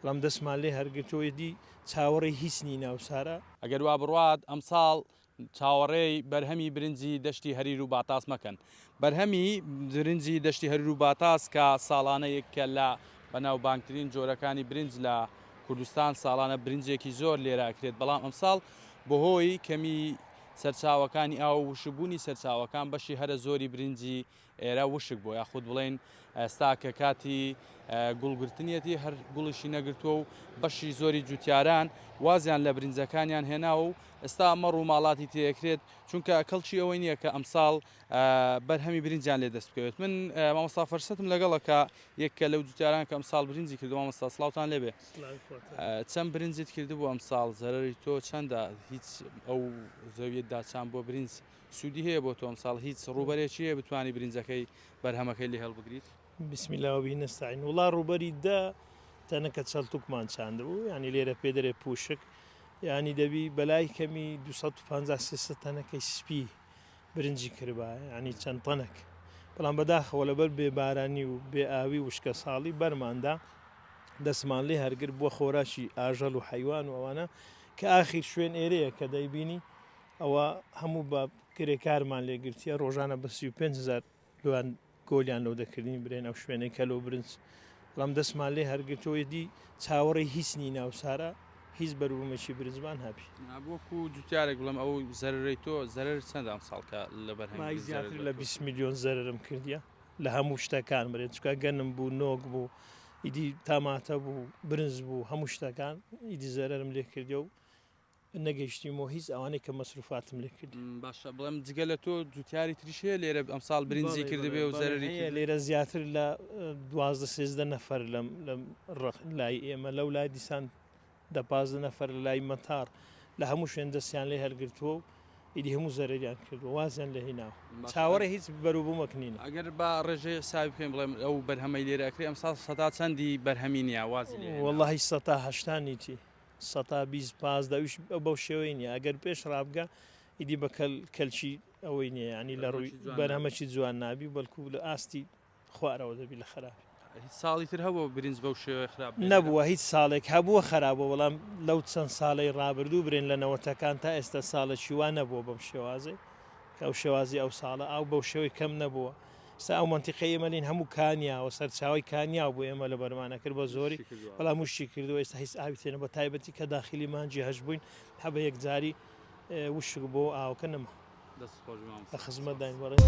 بەڵام دەستمان لێ هەرگرتووە ئیدی چاوەڕێی هیچ نین ئەوسارە. ئەگەر وا بڕوات ئەمساڵ چاوەڕێی بەرهەمی برنجی دەشتی هەریر و باتاس مەکەن. بەرهەمی برنجی دەشتی هەریر و باتاس کە ساڵانە یەکە لە بەناوبانگترین جۆرەکانی برنج لە کوردستان ساڵانە برنجێکی زۆر لێرە ئەکرێت بەڵام ئەمساڵ بەهۆی کەمی سەرچاوەکانی ئاو و وشکبوونی سەرچاوەکان بەشی هەرە زۆری برنجی ئێرە وشک بووە یاخود بڵێین ئێستا کە کاتی گوڵگرتنیەتی هەر گوڵیشی نەگرتووە و بەشی زۆری جوتیاران وازیان لە برنجەکانیان هێناوە و ئێستا مەڕ و ماڵاتی تێکرێت چونکە کەڵکی ئەوەی نییە کە ئەمساڵ بەرهەمی برنجیان لێ دەست بکەوێت من مامۆستا فەرسەتم لەگەڵە کە یەکە لەو جوتیاران کە ئەمساڵ برنجی کردو مامۆستا سڵاوتان لێبێ چەند برنجت کردبوو ئەمساڵ زەرەری تۆ چەندە هیچ ئەو زەویت داچان بۆ برنج سوودی هەیە بۆ تۆ ئەمساڵ هیچ ڕووبەرێکی هەیە بتوانی برنجەکەی بەرهەمەکەی لێ هەڵبگریت؟ بسم اللە وبه نستعین وڵا ڕووبەری دە تەنەکە چەلتوکمان چاندبوو یانی لێرە پێ دەرێ پوشک یانی دەبی بەلای کەمی 250 300 تەنەکەی سپی برنجی کردبایە یانی چەند تەنەک بەڵام بەداخەوە لەبەر بێبارانی و بێ ئاوی وشکە ساڵی بەرماندا دەستمان لێ هەرگر بووە خۆراکی ئاژەڵ و حیوان و ئەوانە کە ئاخیر شوێن ئێرەیە کە دەیبینی ئەوە هەموو بە کرێکارمان لێ گرتیە ڕۆژانە بە 35 هزار لۆیان گۆلیان لۆ دەکردین برێن ئەو شوێنەی کە لۆ برنج بەڵام دەستمان لێ هەرگرتەوە ئیدی چاوەڕێی هیچ نین ئەوسارە هیچ بەروبوومێکی برنجمان هەبی. وەکو جوتیارێک بڵێم ئەو زەرەرەی تۆ زەرەر چەندە ئەمساڵ کە لە بەرهەمی وەڵای برنج زەرەرت زیاتر لە بەرکەوت؟ 20 ملیۆن زەرەرم کردیە لە هەموو شتەکان برێن چونکە گەنم بوو نۆک بوو ئیدی تاماتە بوو برنج بوو هەموو شتەکان ئیدی زەرەرم لێ کردیە و نەگەیشتیمەوە هیچ ئەوانەی کە مەسروفاتم لێ کردی. باشە بڵێم جگە لە تۆ جوتیاری تریش هەیە لێرە ئەمساڵ برنجی بەڵێ کردبێ بەڵێ و بەڵێ زەرەری هەیە کردبێ؟ لێرە زیاتر لە 12 13 نەفەر لەم لەم ڕەخ لای ئێمە لەو لای دیسان دە 15 نەفەر لە لای مەتار لە هەموو شوێن دەستیان لێ هەلگرتووە و ئیدی هەموو زەرەریان کردووە وازیان لێ هیناوە باشە چاوەڕێ هیچ بەروبوومەک نینە. ئەگەر بە ڕێژەی حسابی بکەین بڵێم ئەو بەرهەمەی لێرە ئەکرێ ئەمساڵ سەتا چەندی بەرهەمی نییە وازی لێ هێناوە؟ وەڵاهی سەتا 80 نیتی سەتا 20 15 ئەویش بەو شێوەی نییە ئەگەر پێش ڕابگا ئیدی بە کەل کەلکی ئەوەی نییە ینی لە ڕووی بەرهەمەکی جوان نابی. بەرهەمەکی جوان نابی بەڵکو لە ئاستی خوارەوە دەبی لە خراپی. هیچ ساڵی تر هەبووە برنج بەو شێوەیە خراپ بێ لێرە؟ نەبووە هیچ ساڵێک هەبووە خراپ بووە بەڵام لەو چەند ساڵەی ڕابردوو برێن لە نەوەتەکان تا ئێستا ساڵێکی وا نەبووە بەم شێوازەی کە ئەو شێوازی ئەو ساڵە ئاو بەو شێوەی کەم نەبووە ئێستا ئەو مەنتیقەی ئێمە لین هەموو کانیاوە سەرچاوەی کانیاو بوو ئێمە لەبەرمان ئەکرد بە زۆری وشکی کردووە. بەڵام وشکی کردووە ئێستا هیچ ئاوی تێنە بە تایبەتی کە داخلی مانگی هەشت بووین هە بە یەکجاری وشک بۆ ئاوەکە نەما. دەست خۆش لە مامۆستا خزمەتداین سپاس. بەڕێز.